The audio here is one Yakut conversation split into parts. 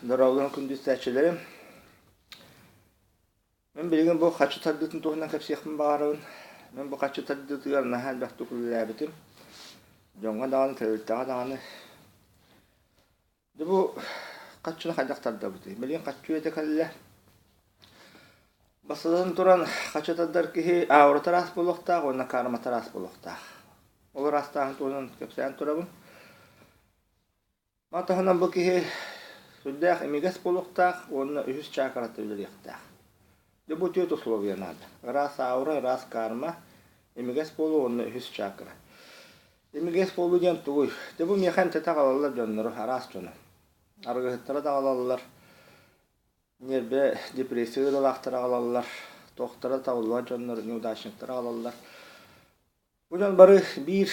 Дорооболорун күндү истээччилэрим. Мин билигин бу хаччы тардыытын туһунан кэпсиэхпин баҕарабын. Мин бу хаччы тардыытыгар наһаа элбэхтик үлэлээбитим. Дьоҥҥо даҕаны, тэрилтэҕэ даҕаны. Дьэ бу хаччыны хайдах тардабытый? Билигин хаччы үйэтэ кэллэ. Бастатан туран, хаччы тардар киһи аурата ыраас буолуохтаах уонна кармата ыраас буолуохтаах. Ол ыраастааһын туһунан кэпсээн турабын. Маны таһынан бу киһи сүрдээх имигэс буолуохтаах уонна үһүс чакрата үлэлиэхтээх. Дьэ бу түөрт условия наада. Ыраас аура, ыраас карма, имигэс буолуу уонна үһүс чакра. Имигэс буолуу диэн тугуй? Дьэ бу миэхэ эмтэтэ аҕалаллар дьоннору, араас дьону. Арыгыһыттара да аҕалаллар, ньиэрбэ депрессия ыарыылаахтары аҕалаллар, туохтара табыллыбат дьоннор, неудачниктары аҕалаллар. Бу дьон бары биир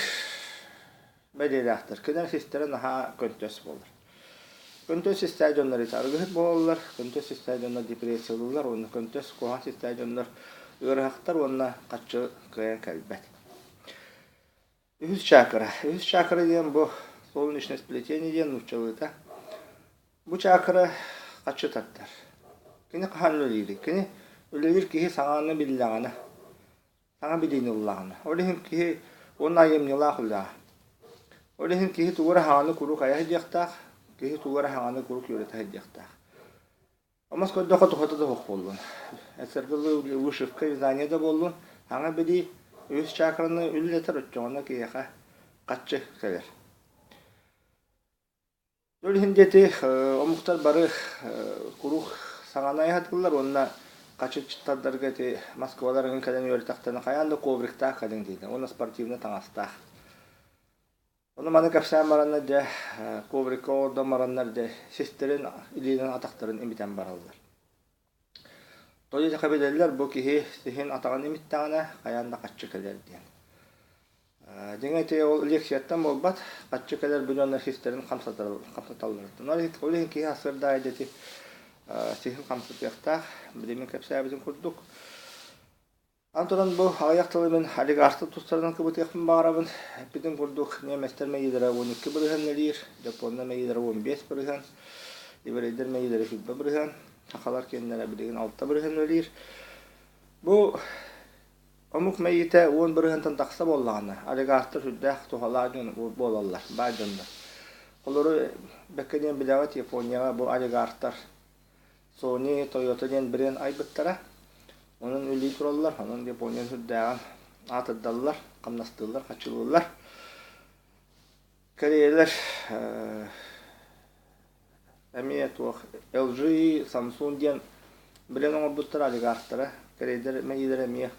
бэлиэлээхтэр. Кинилэр систэрэ наһаа көнтөс буолар. Көнтөс систээх дьоннор ити арыгыһыт буолаллар, көнтөс систээх дьоннор депрессиялыыллар уонна көнтөс куһаҕан систээх дьоннор ыарыһахтар уонна хаччы кыайан кэлбэт. Үһүс чакра. Үһүс чакра диэн бу солнечное сплетение диэн нууччалыыта. Бу чакра хаччы тардар. Кини хаһан үлэлиирий? Кини үлэлиир киһи саҥаны биллэҕинэ, саҥа билиини ыллаҕына. Ол иһин киһи уонна айымньылаах үлэҕэ. Ол иһин киһи тугу эрэ хаҥаны куруук айа сылдьыахтаах, киһи тугу эрэ хаҥаны куруук үөрэтэ сылдьыахтаах. Омос көрдөххө туһата да суох буоллун. Эсэргэлыы вышивка, вязание да буоллун, саҥа билии үһүс чакраны үлэлэтэр, оччоҕуна киһиэхэ хаччы кэлэр. Ол иһин диэти омуктар бары куруук саҥаны айаһатыллар уонна хачычтардарга ити Москвалар эҥин кэлэн үөрэтэхтэринэ хайаан да ковриктаах кэлиҥ дииллэр уонна спортивнай таҥастаах. Ону маны кэпсээн бараннар дьэ коврикка олордон бараннар дьэ систэрин илиинэн атахтарын имитэн бараллар. Тоҕо диэтэххэ билэллэр бу киһи сиһин атаҕын имиттэҕинэ хайаан да хаччы кэлэр диэн. Дьиҥэ ити ол лекцияттан буолбат, хаччы кэлэр бу дьоннор систэрин хамсаталларыттан. Ол иһин, ол иһин киһи сарсыарда аайы ити сиһин хамсатыахтаах, билигин кэпсээбитим курдук. Аны туран бу аҕыйах тылы мин олигархтар тустарынан кыбытыахпын баҕарабын. Эппитим курдук, немецтэр мэйиилэрэ 12% үлэлиир, дьоппуоннар мэйиилэрэ 15%, еврейдэр мэйиилэрэ 20%, сахалар киэннэрэ билигин 6% үлэлиир. Бу Омук мэйиитэ 10 бырыһыантан тахса буоллаҕына, олигархтар сүрдээх туһалаах дьон буолаллар, баай дьоннор. Холобур, бэккэ диэн билэҕит, Японияҕа бу олигархтар Sony, Toyota диэн бренд айбыттара. Онон үлэлии тураллар, онон Япония сүрдээҕин аатырдаллар, хамнастыыллар, хаччылыыллар. Кореялар эмиэ туох LG, Samsung диэн билэн оҥорбуттара олигархтара. Кэриэйдэр мэйиилэрэ эмиэ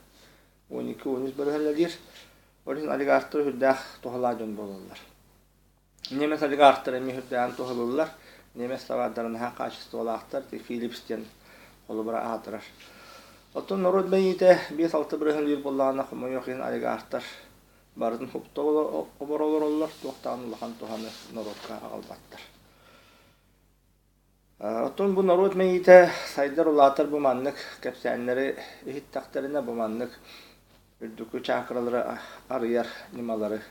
12-13 бырыһан үлэлиир. Ол иһин олигархтар сүрдээх туһалаах дьон буолаллар. Немец олигархтара эмиэ сүрдээҕин туһалыыллар. Немец табаардара наһаа хаачыстыбалаахтар. Philips диэн холобура аатырар. Оттон норуот мэйиитэ 5-6 бырыһан үлэлиир буоллаҕына, хомойуох иһин олигархтар барытын хопто оборо олороллор, туох даҕаны улахан туһаны норуокка аҕалбаттар. Оттон бу норуот мэйиитэ сайдар улаатар бу маннык кэпсээннэри иһиттэхтэринэ бу маннык үрдүкү чакралары арыйар ньымалары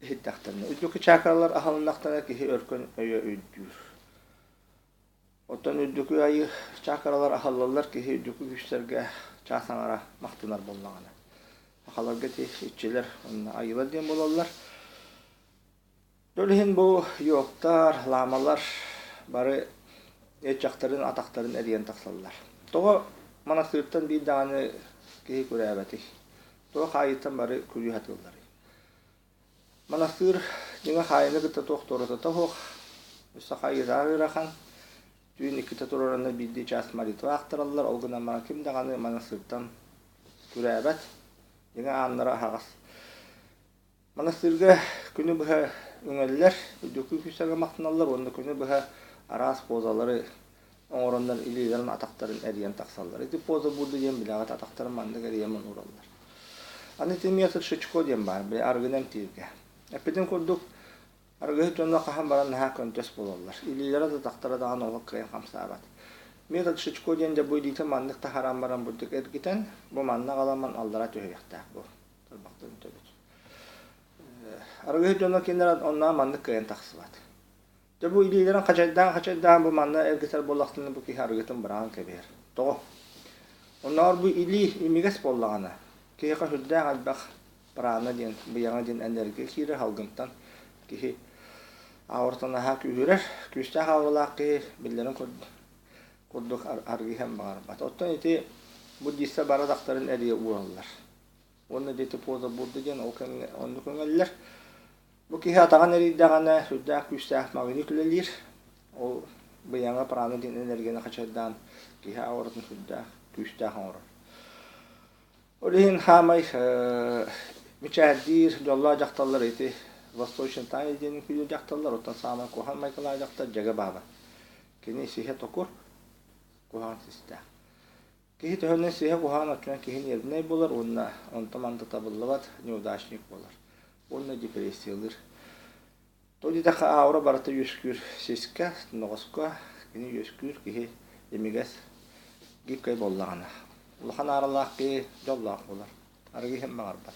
иһиттэхтэринэ үрдүкү чакралар аһылыннахтарына киһи өркөн өйө өйдүүр. Оттон үрдүкү айыы чакралар аһыллаллар киһи үрдүкү күүстэргэ чаас аҥара махтанар буоллаҕына. Сахаларга ити иччилэр уонна айыылар диэн буолаллар. Ол иһин бу йогтар, лаамалар бары ыччактарын атахтарын эрийэн тахсаллар. Тоҕо манастыыртан биир даҕаны киһи күрээбэтий? Тоҕо хаайыыттан бары күрүү сатыылларый? Манастыыр дьиҥэ хаайыыны кытта туох туоратата суох, өссө хаайыытааҕы ыарахан, түүн иккитэ туруораннар биирдии чаас молитва аахтараллар, ол гынан баран ким даҕаны манастыыртан күрээбэт, дьиҥэ ааннара аһаҕас. Манастыырга күнү быһа үҥэллэр, үрдүкү күүстэргэ махтаналлар уонна күнү быһа араас позалары оҥороннор илиилэрин атахтарын эрийэн тахсаллар. Ити поза Будды диэн билэҕит атахтарын маннык эрийэн уураллар. Аны ити метод Шичко диэн баар, били арыгыны эмтииргэ. Эппитим курдук, арыгыһыт дьонно хаһан баран наһаа көнтөс буолаллар. Илиилэрэ да атахтара даҕаны олох кыайан хамсаабат. Метод Шичко диэн дьэ бу илиитин маннык таһааран баран бурдук эргитэн, бу манна аҕаламмын аллара түһэриэхтээх бу тарбахтарын төбөт. Арыгыһыт дьоно кинилэр оннооҕор маннык кыайан тахсыбат. Дьэ бу илиилэрин хачайдаан-хачайдаан бу манна эргитэр буоллахтарына бу киһи арыгытын быраҕан кэбиһэр. Тоҕо? Оннооҕор бу илии имигэс буоллаҕына, киһиэхэ сүрдээх элбэх прана диэн, быйаҥа диэн энергия киирэр салгынтан киһи аурата наһаа күүһүрэр. Күүстээх ауралаах киһи биллэрин курдук аргыһан баҕарбат. Оттон ити буддистар бары атахтарын эрийэ уураллар. Уонна дети поза Будды диэн ол кэмҥэ оннук өҥөллөр. Бу киһи атаҕын эрийдэҕинэ сүрдээх күүстээх магнит үлэлиир. Ол быйаҥа прана диэн энергияны хачайдаан киһи ауратын сүрдээх күүстээх оҥорор. Ол иһин хаамай мичээрдиир дьоллоох дьахталлар ити Восточный танец диэн үҥкүүлүүр дьахталлар, оттон саамай куһаҕан майгылаах дьахтар Дьэгэ Бааба. Кини сиһэ токур, куһаҕан систээх. Киһи төһөнөн сиһэ куһаҕан оччонон киһи ньиэрбинэй буолар уонна онто-манта табыллыбат неудачник буолар уонна депрессиялыыр. Тоҕо диэтэххэ аура барыта үөскүүр сискэ, тоноҕоско кини үөскүүр киһи имигэс, гибкэй буоллаҕына. Улахан ааралаах киһи дьоллоох буолар. Арыгы иһэн баҕарбат.